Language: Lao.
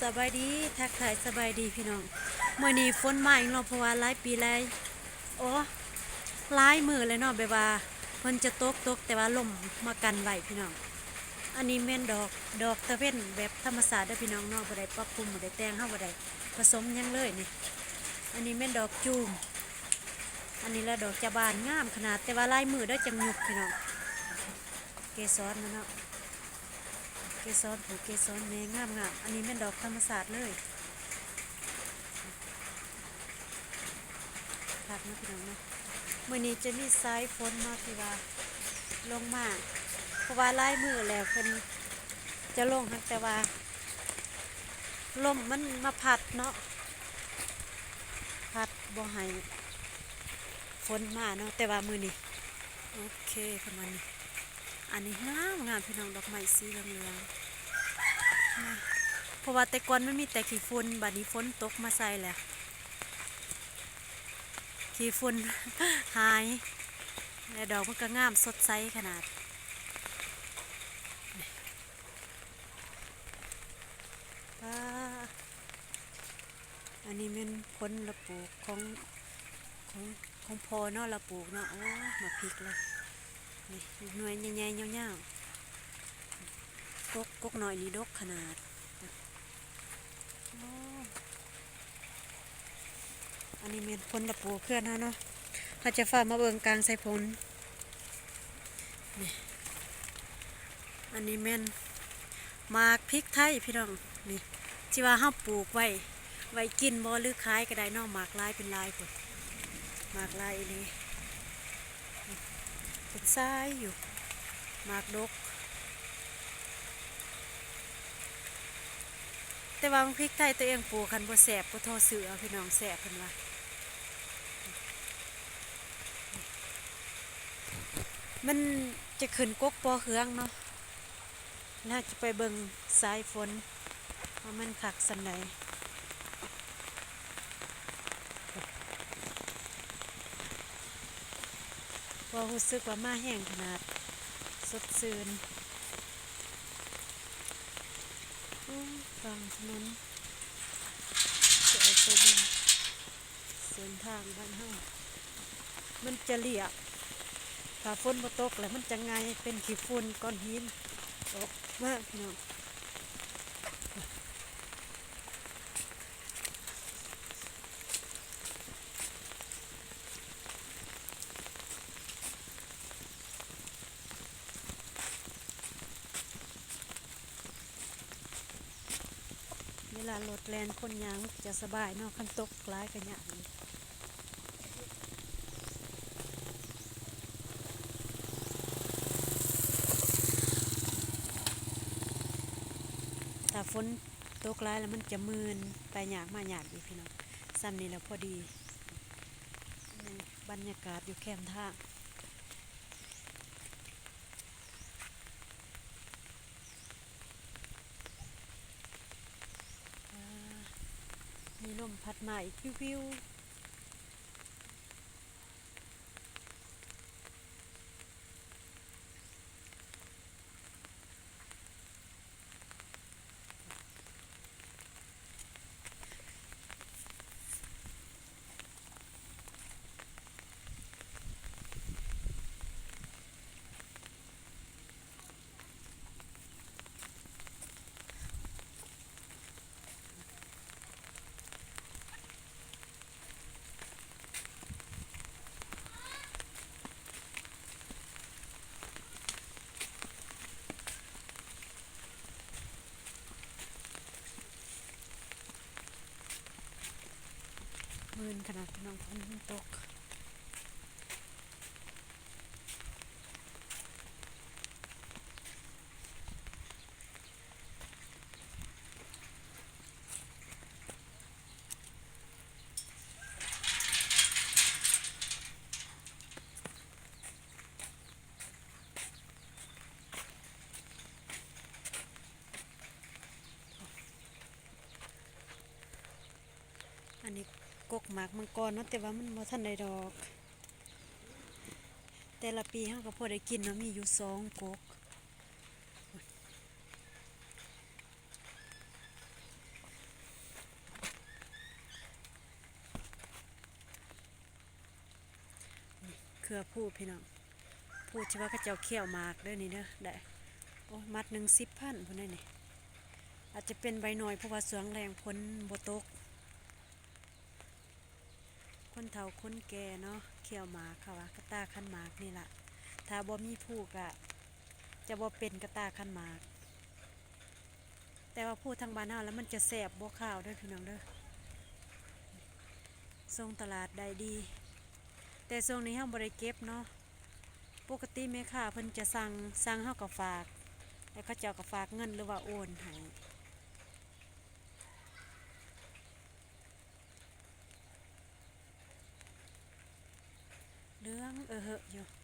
ສະບາຍດີ ທັກທາຍສະບາຍດີພີ່ນ້ອງ. ມື້ນີ້ຝົນມາອີກແລ້ວ ເພາະວ່າຫຼາຍປີຫຼາຍ ໂອ້ ຫຼາຍມື້ແລ້ວເນາະ ແບບວ່າເພິ່ນຈະຕົກ ຕົກ ແຕ່ວ່າລົມມາກັນໄວ້ພີ່ນ້ອງ. ອັນນີ້ແມ່ນດອກ ດອກຕາເວັນແບບທຳມະຊາດເດີພີ່ນ້ອງເນາະ ບໍ່ໄດ້ປັບປຸງ ບໍ່ໄດ້ແຕ່ງ ເຮົາບໍ່ໄດ້ປະສົມຫຍັງເລີຍນີ້. ອັນນີ້ແມ່ນດອກຈູມ ອັນນີ້ລະດອກຈະບານງາມຂະໜາດ ແຕ່ວ່າຫຼາຍມື້ເດີຈັ່ງຍຸບພີ່ນ້ອງ. ເກສອນມັນເນາະ ເກສອນຜູ້ເກສອນແມ່ງາມໆ. ອັນນີ້ແມ່ນດອກທຳມະຊາດເລີຍ ຄັກເນາະພີ່ນ້ອງເນາະ. ມື້ນີ້ຈະມີສາຍຝົນເນາະ ທີ່ວ່າລົງມາ ເພາະວ່າຫຼາຍມື້ແລ້ວເພິ່ນຈະລົງ ແຕ່ວ່າລົມມັນມາພັດເນາະ ພັດບໍ່ໃຫ້ຝົນມາເນາະ. ແຕ່ວ່າມື້ນີ້ ໂອເຄ ປະມານນີ້. ອັນນີ້ງາມໆ ພີ່ນ້ອງ ດອກໄມ້ສີເຫຼືອງໆ ເພາະວ່າແຕ່ກ່ອນມັນມີແຕ່ຂີ້ຝຸ່ນ ບາດນີ້ຝົນຕົກມາໃສ່ແລ້ວ ຂີ້ຝຸ່ນຫາຍ ແລະ ດອກມັນກໍງາມສົດໃສຂະໜາດ. ປາ ອັນນີ້ແມ່ນຜົນລະປູກຂອງ ຂອງ ຂອງພໍ່ເນາະ ລະປູກເນາະ. ໂອ້ ໝາກພິກລະ ນີ້ ໜ່ວຍໃຫຍ່ໆ ຍາວໆ ກົກ ກົກນ້ອຍນີ້ດົກຂະໜາດ. ໂອ້ ອັນນີ້ແມ່ນຜົນລະປູກເຮືອນເຮົາເນາະ ເຮົາຈະພາມາເບິ່ງກາງໃສ່ຜົນ. ນີ້ ອັນນີ້ແມ່ນໝາກພິກໄທພີ່ນ້ອງ ນີ້ ທີ່ວ່າເຮົາປູກໄວ້ ໄວ້ກິນບໍ່ ຫຼືຂາຍກໍໄດ້ເນາະ. ໝາກຫຼາຍເປັນຫຼາຍພຸ້ນ ໝາກຫຼາຍອີ່ຫຼີ ເປັນຊາຍຢູ່ ໝາກດົກ. ແຕ່ວ່າໝາກພິກໄທຕົວເອງປູກ ຄັນບໍ່ແຊບບໍ່ທໍ່ຊື້ເອົາພີ່ນ້ອງ ແຊບເພິ່ນວ່າ. ມັນຈະຂຶ້ນກົກປໍເຮືອງເນາະ ແລ້ວຈະໄປເບິ່ງສາຍຝົນວ່າມັນຄັກສ່ຳໃດ ເພາະຮູ້ສຶກວ່າມາແຮງຂະໜາດ ສົດຊື່ນ. ໂອ້ ກາງຖະໜົນ ຈະເອົາໄປເບິ່ງ ເສັ້ນທາງບ້ານເຮົາມັນຈະລຽບ ຖ້າຝົນບໍ່ຕົກແລ້ວມັນຈະໄງ່ເປັນຂີ້ຝຸ່ນກ້ອນຫີນອອກມາພີ່ນ້ອງ. ເວລາລົດແລ່ນຄົນຍ່າງມັນຈະສະບາຍເນາະ ຄັນຕົກຫຼາຍກະຍາກ. ຖ້າຝົນຕົກຫຼາຍແລ້ວມັນຈະມື່ນ ໄປຍາກມາຍາກອີກພີ່ນ້ອງ. ສ່ຳນີ້ແຫຼະພໍດີ ນີ້ບັນຍາກາດຢູ່ແຄມທາງ. ອາ ມີລົມພັດມາອີກ ວິວໆ. ມື່ນຂະໜາດພີ່ນ້ອງ ຝົນຕົກ. ອັນນີ້ກົກໝາກມັງກອນເນາະ ແຕ່ວ່າມັນບໍ່ທັນໄດ້ດອກ. ແຕ່ລະປີເຮົາກໍພໍໄດ້ກິນເນາະ ມີຢູ່ສອງກົກ. ເຄືອພູພີ່ນ້ອງ ພູທີ່ວ່າເຂົາເຈົ້າຂ້ຽວໝາກເດີນີ້ເດີ ໄດ້ ໂອ້ຍ ມັດໜຶ່ງສິບພັນພຸ້ນເດນີ້. ອາດຈະເປັນໃບໜ້ອຍ ເພາະວ່າຊ່ວງແລ້ງຝົນບໍ່ຕົກ. ຄົນເຖົ້າຄົນແກ່ເນາະ ຂ້ຽວໝາກ ເຂົາວ່າກະຕ່າຂັນໝາກນີ້ລະ ຖ້າບໍ່ມີພູກະຈະບໍ່ເປັນກະຕ່າຂັນໝາກ. ແຕ່ວ່າພູທາງບ້ານເຮົາລະມັນຈະແຊບບໍ່ຄາວເດີພີ່ນ້ອງເດີ. ສົ່ງຕະຫຼາດໄດ້ດີ ແຕ່ຊ່ວງນີ້ເຮົາບໍ່ໄດ້ເກັບເນາະ. ປົກກະຕິແມ່ຄ້າເພິ່ນຈະສັ່ງ ສັ່ງເຮົາກໍຝາກ ແລ້ວເຂົາເຈົ້າກໍຝາກເງິນ ຫຼືວ່າໂອນໃຫ້. ເຫຼືອງເອີເຫະຢູ່